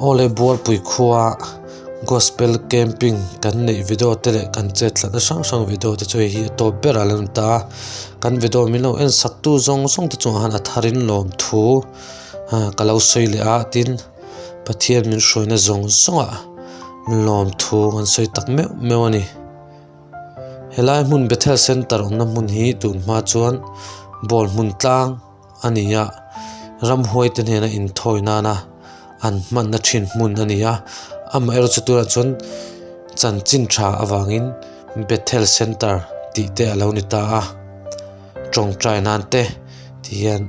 Awle Bualpui khua Gospel Camping kan neih video te leh kan chet tlatna hrang hrang video te chu hei hi a tawp ber a lo ni ta a kan video min lo en sak tu zawng zawng te chungah hian a thar in lawm thu ka lo sawi leh a tin Pathian min hruaina zawng zawngah lawm thu kan sawi tak meuh meuh a ni. Helai hmun Bethel Centre awmna hmun hi tun hma chuan ball hmun tlang a ni a, ramhuai te hnena inthawi nana an hmanna thin hmun a ni a, amaherawhchu tunah chuan chanchin tha avangin Bethel Centre tih te a lo ni ta a, tawngtai nan te ti hian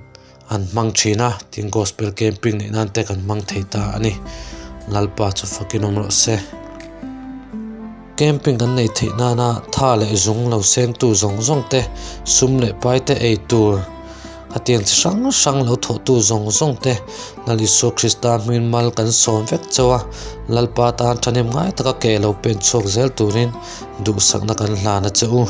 an hmang thin a, tin gospel camping neih nan te kan hmang thei ta a ni, Lalpa chu fakin awm rawh se. Camping kan neih theih nana tha leh zung lo sengtu zawng zawng te, sum leh pai te ei tur hetiang chi hrang hrang lo thawhtu zawng zawng te Lal Isua Krista hmingin mal kan sawm vek chauh a, Lalpa tan thahnem ngai taka ke lo pen chhuak zel turin duhsakna kan hlan a che u.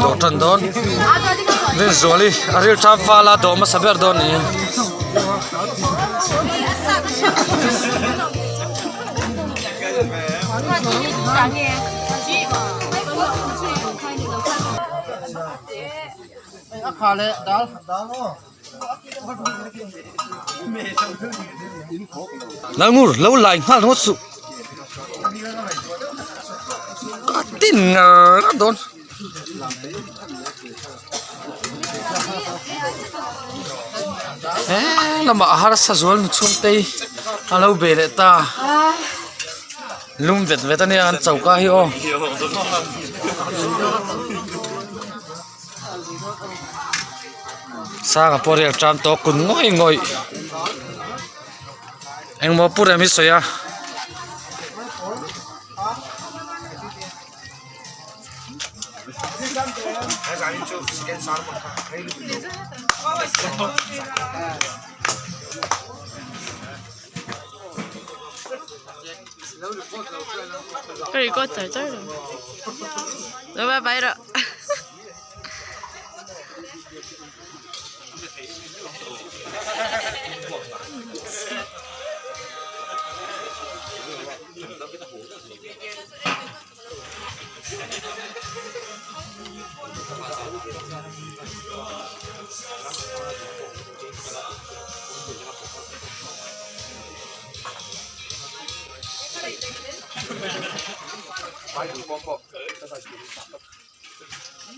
Dawh tan dawn Rinzuali a ril ṭam fal a dawh hmasa ber dawn niin. Lalngur lo lai nghal ringawt suh a tin ngar ngar dawn he lamah a harsa zual nu chhungte a lo be leh ta. Lum vet vet ania an choka hi aw. Sanga pawh riak tan tawh kun ngawih ngawih engmaw pu rem hi sawi a. Ka record char char lo lo bye bye rawh.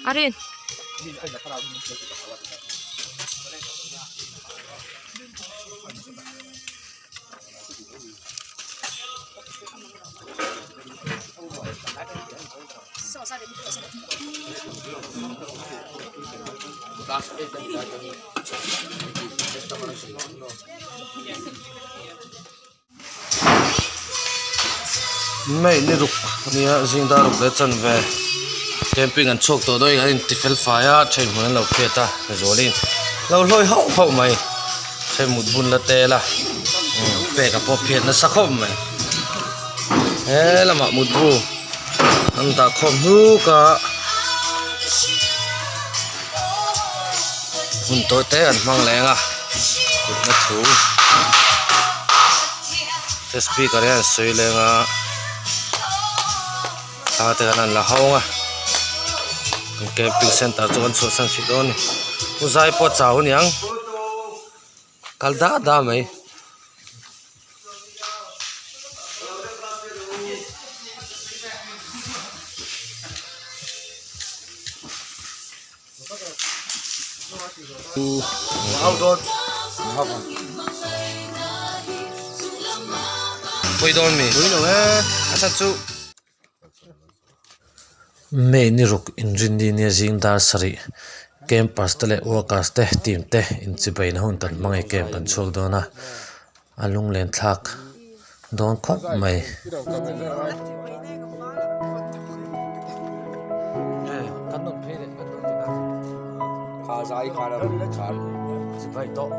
Arin. May ni ruk ania zing dar ruk leh chanve camping an chhuak tawh dawn a in ti fel fai a then hmun an lo phiat a zualin lo hlawi hauh hauh mai then mut bun la tel a pek a pawh phiat nasa khawp mai he lamah mut bu an dah khawm hnuk a hun tawi te an hmang leng a kutna thu te speaker hian an sawi leng a thla te khan an la hawng a an camping center chu an chhuahsan hrih dawn a ni u zai pawh a chau aniang kal da da mai. Pui dawn mi a chhan chu May ni ruk inrinni nia zing dar sarih campers te leh workers te team te inchibai na hun kan hmang e camp kan chhuak dawn a a lunglen thlak dawn khawp mai. Chibai tawh.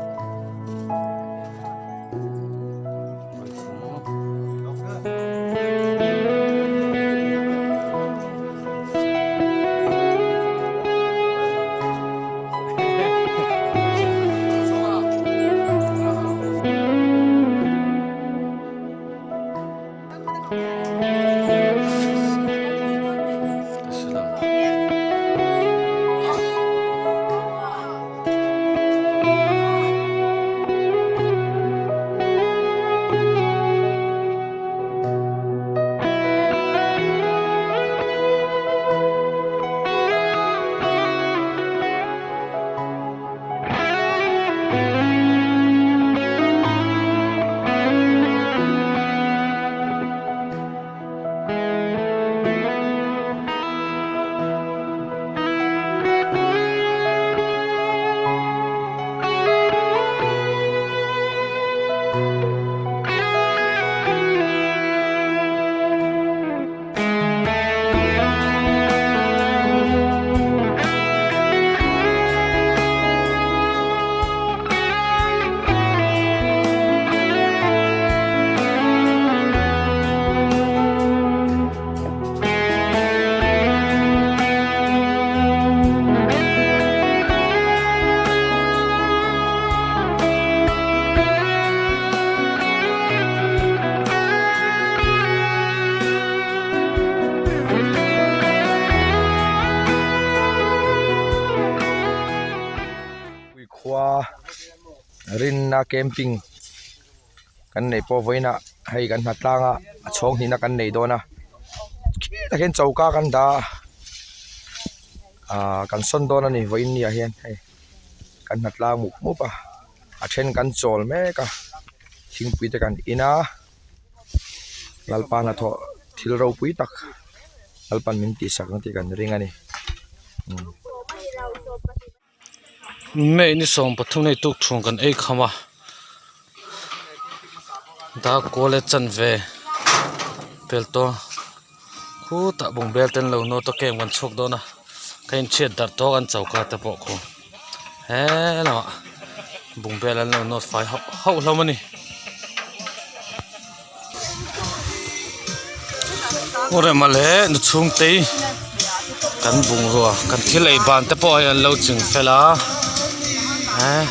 Khua rinna camping kan neih pawh vawiinah hei kan hnatlang a a chhawng hnihna kan nei dawn a khitah khian choka kan dah a ahh kan sawn dawn a ni vawiin ni ah hian hei kan hnatlang mup mup a a then kan chawl mek a thingpui te kan in a Lalpa hnathawh thil ropui tak Lalpa'n min tihsak ang tih kan ring a ni. May ni 13 hei tuk thung kan ei kham a dar kawl leh chanve pel tawh khutah bungbel te an lo nawt a camp kan chhuak dawn a ka inchhiat darh tawh a kan choka te pawh khu he lamah bungbel an lo nawt fai hauh hauh hlawm a ni. Aw rema leh nu chhungtei kan bungrua kan thil ei ban te pawh hei an lo ching fel a eh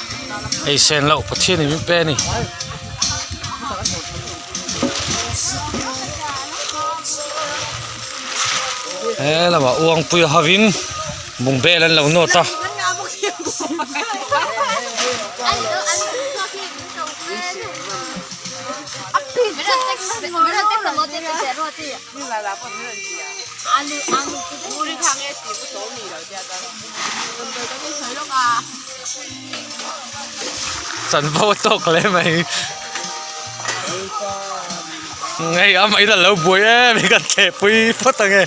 ei sen loh Pathian in min pe a ni. He lamah uangpui hovin bungbel an lo nawt a. Chanvo tawk hle mai ngei a mah in a lo buai em hi kan thleh pui phawt ang e.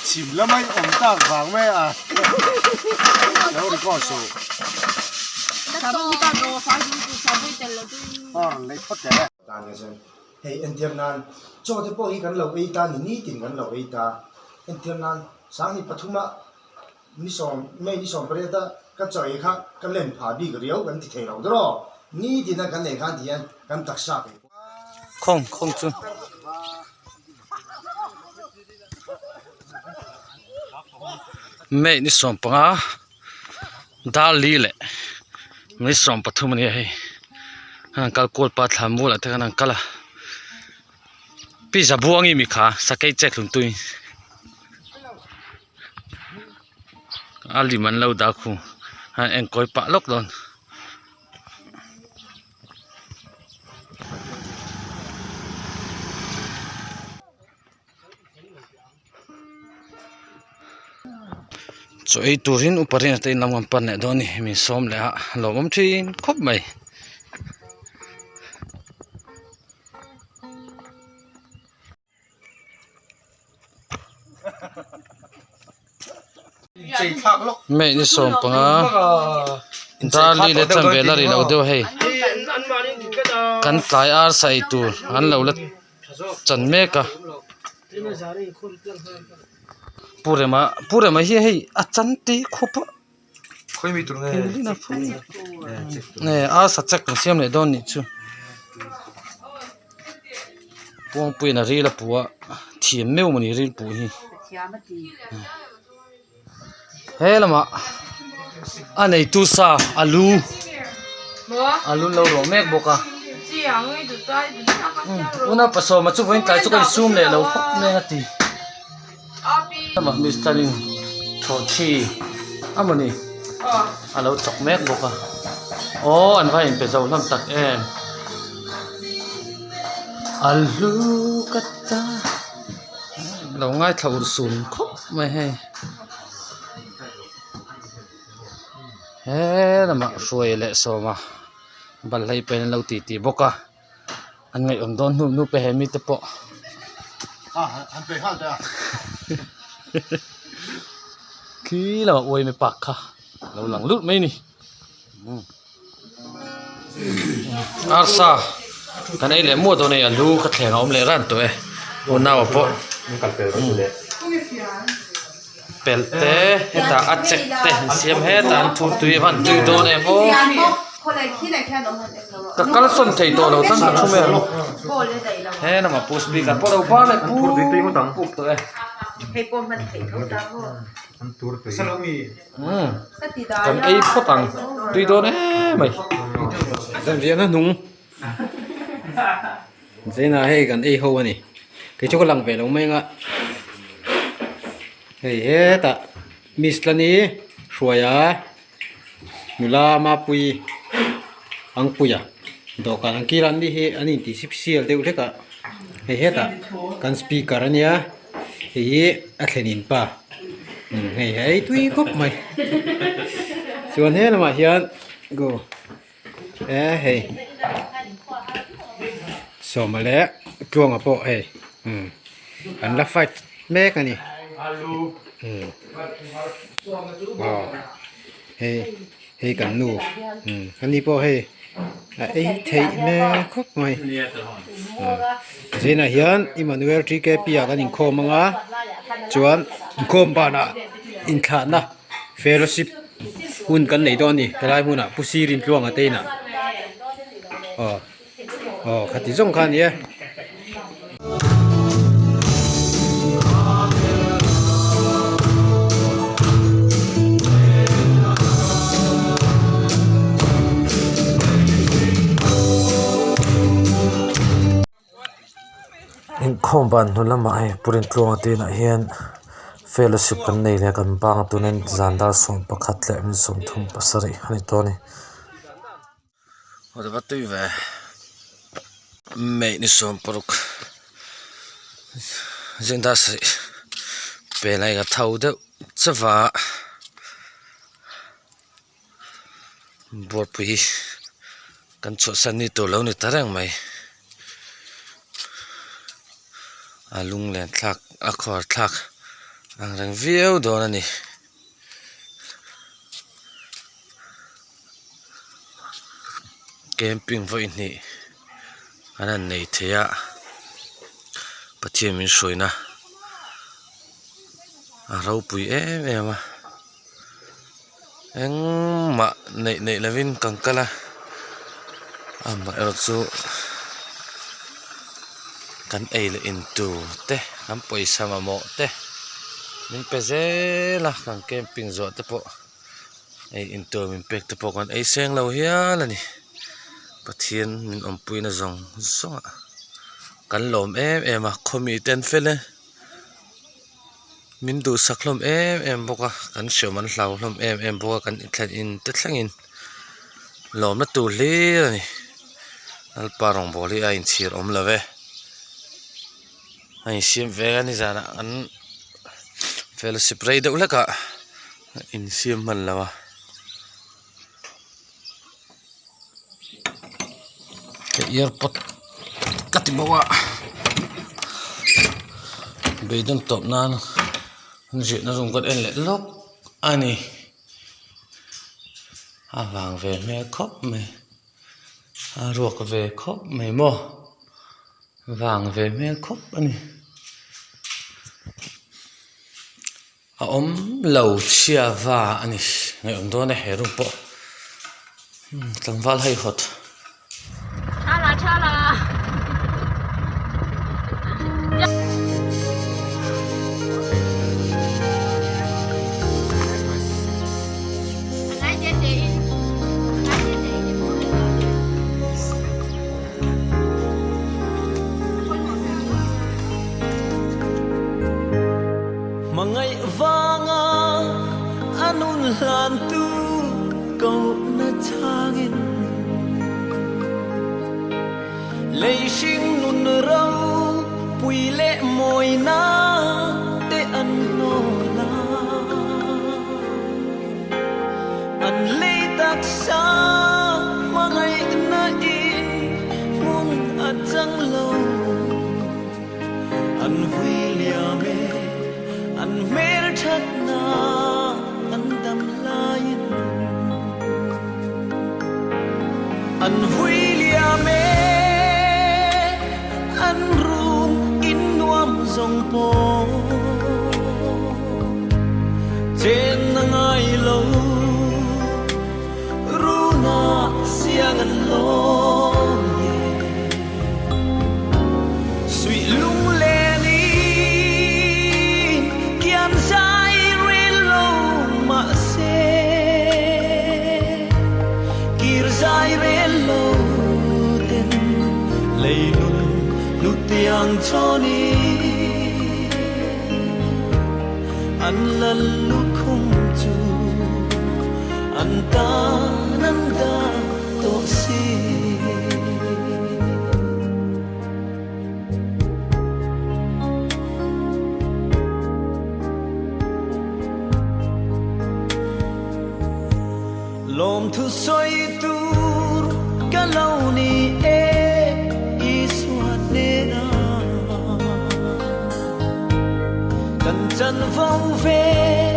Chhim lamah i awm tak vang mai a lo record suh. Aw rawn lei phawt teh. Tan hian chuan hei entir nan chaw te pawh hi kan lo ei ta ni nitin kan lo ei ta entir nan sanghnih pathuma ni sawm May ni 18 a ka chaw ei kha ka len phah bik riau kan ti thei lo dawrh nitin a kan ei khan ti hian kan taksa kei pawh. Khawng khawng chu. May ni 15 dar li leh ni 13 a ni a hei an kal kual pa thla mual ah te khan an kal a pi zabuangi mi kha sakei chet hlun tui a lim an lo dah khu a enkawi pah lawk dawn. Chaw ei turin upa rinah te in lam kan pan leh dawn a ni min sawm leh a lawmawm thin khawp mai. May ni 15 dar li leh chanve la ri lo deuh hei kan tlai arsa ei tur an lo la chan mek a. Pu Rema Pu Rema hi hei a chan tui khawp a arsa chek an siam leh dawn nih chu Puangpuiin a ril a puh a thiam meuh maw ni ril puh hi he lamah a neitu sa alu alu an lo rawh mek bawk a una pasawma chu vawiin tlai chu ka insum leh lo khawp mai a ti. Lamah mister in thawhthi a mawni a lo chawk mek bawk a aw an va inpe zo hlawm tak em a hlu ka ta lo ngaithla urh sun khawp mai hei he lamah hruai leh sawma balhlei pen an lo ti ti bawk a. An ngaihawm dawn hnu hnu pe he mite pawh. Khi lamah uai mai pak kha lo lang lut mai ni. Arsa kan ei leh muah dawn a ni a lu ka thleng a awm leh ran tawh e unau ah pawh pelh te hetah a chek te an siam hetah an thur tui a van tui dawn em aw. Ka kal sawn thei tawh lo tan ka thu mai ang he lamah pawh speaker pawh lo bar leh puk tawh e kan ei phawt ang tui dawn em mai. Zanriahna hnung Zaina hei kan ei ho a ni kei chu ka lang ve lo mai anga hei hetah miss tlani hruaia. Nula Mapui Angpuia dawhkan an kil a an ni hi an inti sipsial deuh hlek a hei hetah kan speaker a nia hei hi a thlen in pa hei hi a ei tui khawp mai chuan he lamah hian go e hei sawma leh tluanga pawh hei an la fight mek a ni. Aw hei hei kan nu ani pawh hei a ei theih mek khawp mai zinah hian Emmanuel TKP ah kan inkhawm ang a chuan inkhawm banah inthlahna fellowship hun kan nei dawn a ni helai hmunah Pu Sirin Tluanga te inah aw. Aw khati zawng kha a ni e. Inkhawm ban hnu lamah hei Pu Rintluanga te inah hian fellowship kan nei leh kan bang tunin zan dar 11 leh min 37 a ni tawh a ni. Aw va tui ve May ni 16 zingdar sarih pelai ka tho deuh chauh a buarpui kan chhuahsan ni tur lo ni ta reng mai a lunglen thlak a khawar thlak ang reng viau dawn a ni. Camping vawi hnih an han nei thei a Pathian min hruaina a ropui em em a engmah neih neih lovin kan kal a amaherawhchu kan ei leh in tur te kan pawisa mamawh te min pe zel a kan camping zawh te pawh. Hei intur min pek te pawh kan ei seng lo hial a ni Pathian min awmpuina zawng zawng ah kan lawm em em a khawmi te an fel e min duhsak hlawm em em bawk a kan hriam an hlau hlawm em em bawk a kan inthlen in te thlengin lawmna tur hlir a ni Lalpa rawngbawl hi a inchhir awm lo ve a insiam ve a nizanah an fellowship rei deuh hlek ah. Insiam hman lo a ka earpod ka ti bawk a beidawn tawp nan an zirna room kan en leh lawk a ni a vang ve hmel khawp mai a ruak ve khawp mai maw vang ve hmel khawp a ni. A awm lo chhia va a ni ngaih awm dawn e he room pawh tlangval haihawt. Hmangaih vanga a nun hlantu kohna changin lei hring nun ro pui leh mawina te an hnawl a, an lei taksa hmangaihna in hmun a chang lo. An vui liam e, an hmel thatna an dam laiin. An vui liam e, an run in nuam zawng pawh chen a ngai lo, runa siang an lawm e. Suih lunglen in kian zai rel lo mahse kir zai rel lo ten lei nun hnutiang chhawn in an lal lukhum chu an tan an dah tawh si. Lawmthu sawi tur ka lo ni e Isua hnenah kan chanvo ve.